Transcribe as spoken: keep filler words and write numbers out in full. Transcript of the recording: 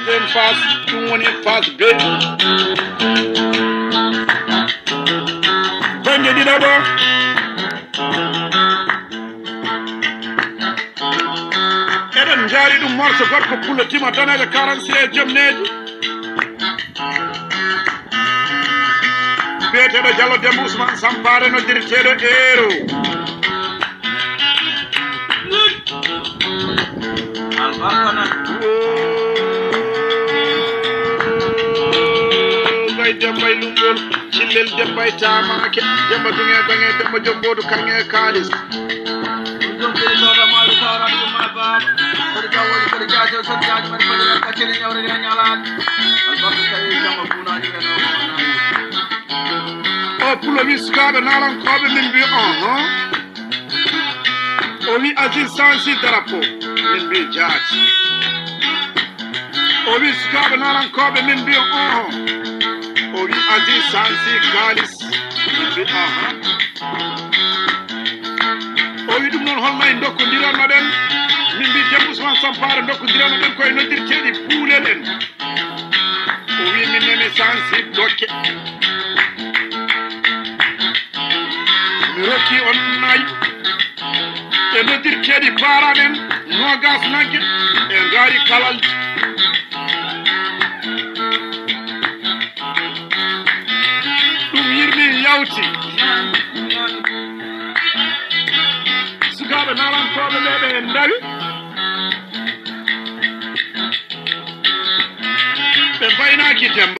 Deuxième phase, ɗum woni phase B. Bannge ɗiɗaɓo. Eɗen njaari ɗum morso gorko pullo tima daneejo quarante-six e jom neeji. Biyeteeɗo Jallo Demba Ousmane Sampaare noddirteeɗo Eero. Albarka nan. Gay Demba e Lumbol, Cillel Demba e Taamaake, Demba Duŋe Baŋe, Demba Jobboodu Kaŋŋe e Kaalis. Ɗum ɗum kadi soda maayo sawraade ɗum ma baaba. Kadi jawwali kadi jaajo kadi jaajo mari kadi kadi kadi ñawre ñalaade. Albarka tawi jamma bunaaji ɓe ɗo. O pulo wi sukaaɓe naalankooɓe min mbi on, hon? O wi Aziz Sansi darapo. Min mbi jaati. O wi sukaaɓe naalankooɓe min mbi on, hon? O wi Aziz Sansi kaalis. Min mbi aha. O wi ɗum noon hol may ndokkondiranno ɗen? Min mbi Demba Ousmane Sampaare ndokkondiranno ɗen koye noddirteeɗi puulel en. O wi min nemi sansi dokke. Mi rokki on nayi. E noddirteeɗi paaraɗen noogas nagge e ngaari kalalji. Ɗum yirmi yawti. Sukaaɓe naalankooɓe ɓe ɓe ndawi. Ɓe mbaynaaki Demba.